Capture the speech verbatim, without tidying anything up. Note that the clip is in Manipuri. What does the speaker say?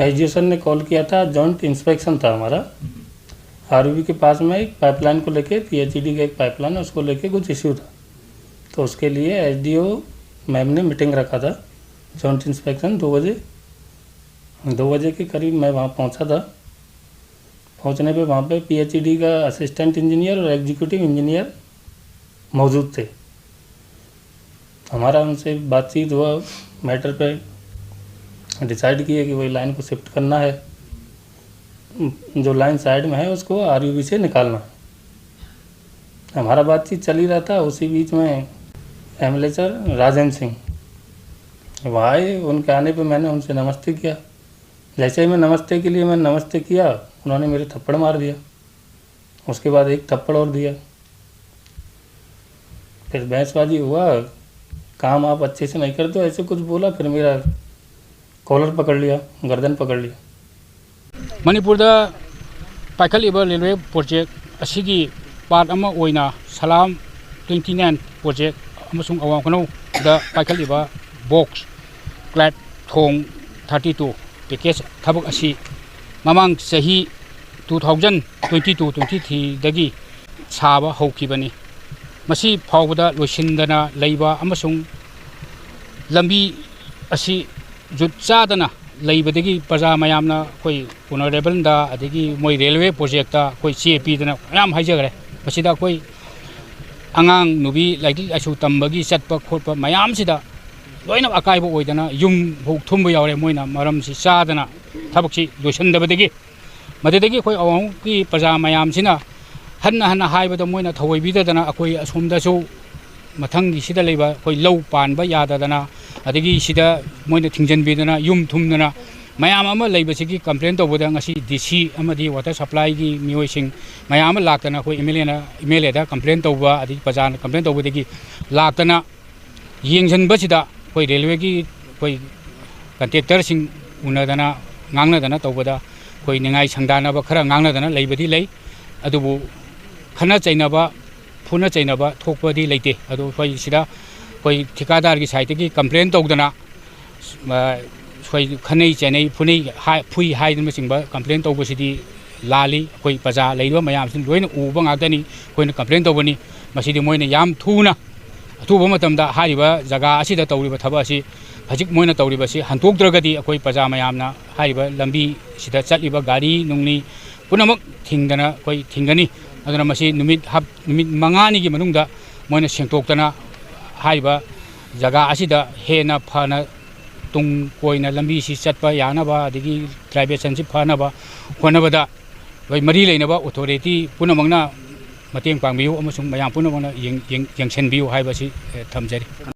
एसडीओ सर ने कॉल किया था, जॉइंट इंस्पेक्शन था हमारा। आरओबी के पास में एक पाइपलाइन को लेके, पीएचईडी का एक पाइपलाइन है, उसको लेके कुछ इशू था। तो उसके लिए एसडीओ मैम ने मीटिंग रखा था, जॉइंट इंस्पेक्शन दो बजे। दो बजे के करीब मैं वहाँ पहुँचा था। पहुँचने पे वहाँ पे पीएचईडी का असिस्टेंट इंजीनियर और एग्जीक्यूटिव इंजीनियर मौजूद थे। हमारा उनसे बातचीत हुआ, मैटर पे डिसाइड किया कि वही लाइन को शिफ्ट करना है, जो लाइन साइड में है उसको आरयूबी से निकालना है। हमारा बातचीत चल ही रहा था। उसी बीच में एमएलए सर राजेंद्र सिंह वहाँ आए। उनके आने पे मैंने उनसे नमस्ते किया। जैसे ही मैं नमस्ते के लिए, मैं नमस्ते किया, उन्होंने मेरे थप्पड़ मार दिया। उसके बाद एक थप्पड़ और दिया। फिर बहसबाजी हुआ, काम आप अच्छे से नहीं करते हो, ऐसे कुछ बोला। फिर मेरा कॉलर पकड़ लिया, गर्दन पकड़ लिया। ꯃꯅꯤꯄꯨꯔꯗ ꯄꯥꯏꯈꯠꯂꯤꯕ ꯔꯦꯜꯋꯦ ꯄ꯭ꯔꯣꯖꯦꯛ ꯑꯁꯤꯒꯤ ꯄꯥꯔꯠ ꯑꯃ ꯑꯣꯏꯅ ꯁꯂꯥꯝ ꯇ꯭ꯋꯦꯟꯇꯤ ꯅꯥꯏꯟ ꯄ꯭ꯔꯣꯖꯦꯛ ꯑꯃꯁꯨꯡ ꯑꯋꯥꯡ ꯈꯨꯅꯧꯗ ꯄꯥꯏꯈꯠꯂꯤꯕ ꯕꯣꯛꯁ ꯀ꯭ꯂꯥꯏꯠ ꯊꯣꯡ ꯊꯥꯔꯇꯤ ꯇꯨ ꯄꯦꯀꯦꯖ ꯊꯕꯛ ꯑꯁꯤ ꯃꯃꯥꯡ ꯆꯍꯤ two thousand twenty two twenty ꯊ꯭ꯔꯤꯗꯒꯤ ꯁꯥꯕ ꯍꯧꯈꯤꯕꯅꯤ꯫ ꯃꯁꯤ ꯐꯥꯎꯕꯗ ꯂꯣꯏꯁꯤꯟꯗꯅ ꯂꯩꯕ ꯑꯃꯁꯨꯡ ꯂꯝꯕꯤ ꯑꯁꯤ ꯖꯨꯠ ꯆꯥꯗꯅ ꯂꯩꯕꯗꯒꯤ ꯄ꯭ꯔꯖꯥ ꯃꯌꯥꯝꯅ ꯑꯩꯈꯣꯏ ꯑꯣꯅꯔꯦꯕꯜꯗ, ꯑꯗꯒꯤ ꯃꯣꯏ ꯔꯦꯜꯋꯦ ꯄ꯭ꯔꯣꯖꯦꯛꯇ ꯑꯩꯈꯣꯏ ꯆꯦ ꯄꯤꯗꯅ ꯃꯌꯥꯝ ꯍꯥꯏꯖꯈ꯭ꯔꯦ꯫ ꯃꯁꯤꯗ ꯑꯩꯈꯣꯏ ꯑꯉꯥꯡ ꯅꯨꯕꯤ ꯂꯥꯏꯔꯤꯛ ꯂꯥꯏꯁꯨ ꯇꯝꯕꯒꯤ ꯆꯠꯄ ꯈꯣꯠꯄ ꯃꯌꯥꯝꯁꯤꯗ ꯂꯣꯏꯅ ꯑꯀꯥꯏꯕ ꯑꯣꯏꯗꯅ ꯌꯨꯝ ꯐꯥꯎ ꯊꯨꯝꯕ ꯌꯥꯎꯔꯦ, ꯃꯣꯏꯅ ꯃꯔꯝꯁꯤ ꯆꯥꯗꯅ ꯊꯕꯛꯁꯤ ꯂꯣꯏꯁꯤꯟꯗꯕꯗꯒꯤ꯫ ꯃꯗꯨꯗꯒꯤ ꯑꯩꯈꯣꯏ ꯑꯋꯥꯡꯒꯤ ꯄ꯭ꯔꯖꯥ ꯃꯌꯥꯝꯁꯤꯅ ꯍꯟꯅ ꯍꯟꯅ ꯍꯥꯏꯕꯗ ꯃꯣꯏꯅ ꯊꯧꯑꯣꯏꯕꯤꯗꯗꯅ ꯑꯩꯈꯣꯏ ꯑꯁꯣꯝꯗꯁꯨ ꯃꯊꯪꯒꯤ ꯁꯤꯗ ꯂꯩꯕ ꯑꯩꯈꯣꯏ ꯂꯧ ꯄꯥꯟꯕ ꯌꯥꯗꯗꯅ, ꯑꯗꯒꯤ ꯁꯤꯗ ꯃꯣꯏꯅ ꯊꯤꯡꯖꯤꯟꯕꯤꯗꯅ ꯌꯨꯝ ꯊꯨꯝꯗꯅ ꯃꯌꯥꯝ ꯑꯃ ꯂꯩꯕꯁꯤꯒꯤ ꯀꯝꯄ꯭ꯂꯦꯟ ꯇꯧꯕꯗ ꯉꯁꯤ ꯗꯤ ꯁꯤ ꯑꯃꯗꯤ ꯋꯥꯇꯔ ꯁꯄ꯭ꯂꯥꯏꯒꯤ ꯃꯤꯑꯣꯏꯁꯤꯡ ꯃꯌꯥꯝ ꯑꯃ ꯂꯥꯛꯇꯅ ꯑꯩꯈꯣꯏ ꯑꯦꯝ ꯑꯦꯜ ꯑꯦꯅ, ꯑꯦꯝ ꯑꯦꯜ ꯑꯦꯗ ꯀꯝꯄ꯭ꯂꯦꯟ ꯇꯧꯕ, ꯑꯗꯒꯤ ꯄ꯭ꯔꯖꯥꯅ ꯀꯝꯄ꯭ꯂꯦꯟ ꯇꯧꯕꯗꯒꯤ ꯂꯥꯛꯇꯅ ꯌꯦꯡꯁꯤꯟꯕꯁꯤꯗ ꯑꯩꯈꯣꯏ ꯔꯦꯜꯋꯦꯒꯤ ꯑꯩꯈꯣꯏ ꯀꯟꯇ꯭ꯔꯦꯛꯇꯔꯁꯤꯡ ꯎꯅꯗꯅ ꯉꯥꯡꯅꯗꯅ ꯇꯧꯕꯗ ꯑꯩꯈꯣꯏ ꯅꯤꯡꯉꯥꯏ ꯁꯪꯗꯥꯅꯕ ꯈꯔ ꯉꯥꯡꯅꯗꯅ ꯂꯩꯕꯗꯤ ꯂꯩ꯫ ꯑꯗꯨꯕꯨ ꯈꯠꯅ ꯆꯩꯅꯕ, ꯐꯨꯅ ꯆꯩꯅꯕ ꯊꯣꯛꯄꯗꯤ ꯂꯩꯇꯦ꯫ ꯑꯗꯣ ꯑꯩꯈꯣꯏ ꯁꯤꯗ ꯑꯩꯈꯣꯏ ꯊꯤꯀꯥꯗꯥꯔꯒꯤ ꯁꯥꯏꯠꯇꯒꯤ ꯀꯝꯄ꯭ꯂꯦꯟ ꯇꯧꯗꯅ, ꯑ, ꯁꯣꯏ-, ꯈꯟꯅꯩ ꯆꯩꯅꯩ, ꯐꯨꯅꯩ, ꯍꯥꯏ-, ꯐꯨꯏ ꯍꯥꯏꯗꯅꯆꯤꯡꯕ complain ꯇꯧꯕꯁꯤꯗꯤ ꯂꯥꯜꯂꯤ꯫ ꯑꯩꯈꯣꯏ ꯄ꯭ꯔꯖꯥ ꯂꯩꯔꯤꯕ ꯃꯌꯥꯝꯁꯤꯅ ꯂꯣꯏꯅ ꯎꯕ ꯉꯥꯛꯇꯅꯤ꯫ ꯑꯩꯈꯣꯏꯅ complain ꯇꯧꯕꯅꯤ꯫ ꯃꯁꯤꯗꯤ ꯃꯣꯏꯅ ꯌꯥꯝ ꯊꯨꯅ, ꯑꯊꯨꯕ ꯃꯇꯝꯗ ꯍꯥꯏꯔꯤꯕ ꯖꯒꯥ ꯑꯁꯤꯗ ꯇꯧꯔꯤꯕ ꯊꯕꯛ ꯑꯁꯤ, ꯍꯧꯖꯤꯛ ꯃꯣꯏꯅ ꯇꯧꯔꯤꯕꯁꯤ ꯍꯟꯗꯣꯛꯇ꯭ꯔꯒꯗꯤ ꯑꯩꯈꯣꯏ ꯄ꯭ꯔꯖꯥ ꯃꯌꯥꯝꯅ ꯍꯥꯏꯔꯤꯕ ꯂꯝꯕꯤꯁꯤꯗ ꯆꯠꯂꯤꯕ ꯒꯥꯔꯤ ꯅꯨꯡꯂꯤ ꯄꯨꯝꯅꯃꯛ ꯊꯤꯡꯗꯅ ꯑꯩꯈꯣꯏ ꯊꯤꯡꯒꯅꯤ꯫ ꯑꯗꯨꯅ ꯃꯁꯤ ꯅꯨꯃꯤꯠ ꯍꯞ-, ꯅꯨꯃꯤꯠ ꯃꯉꯥꯅꯤꯒꯤ ꯃꯅꯨꯡꯗ ꯃꯣꯏꯅ ꯁꯦꯡꯗꯣꯛꯇꯅ ꯍꯥꯏꯔꯤꯕ ꯖꯒꯥ ꯑꯁꯤꯗ ꯍꯦꯟꯅ ꯐꯅ ꯇꯨꯡ ꯀꯣꯏꯅ ꯂꯝꯕꯤꯁꯤ ꯆꯠꯄ ꯌꯥꯅꯕ, ꯑꯗꯒꯤ diversionꯁꯤ ꯐꯅꯕ ꯍꯣꯠꯅꯕꯗ ꯑꯩꯈꯣꯏ ꯃꯔꯤ ꯂꯩꯅꯕ authority ꯄꯨꯝꯅꯃꯛꯅ ꯃꯇꯦꯡ ꯄꯥꯡꯕꯤꯌꯨ ꯑꯃꯁꯨꯡ ꯃꯌꯥꯝ ꯄꯨꯝꯅꯃꯛꯅ ꯌꯦꯡ-, ꯌꯦꯡ-, ꯌꯦꯡꯁꯤꯟꯕꯤꯌꯨ ꯍꯥꯏꯕꯁꯤ, ꯑꯦ, ꯊꯝꯖꯔꯤ꯫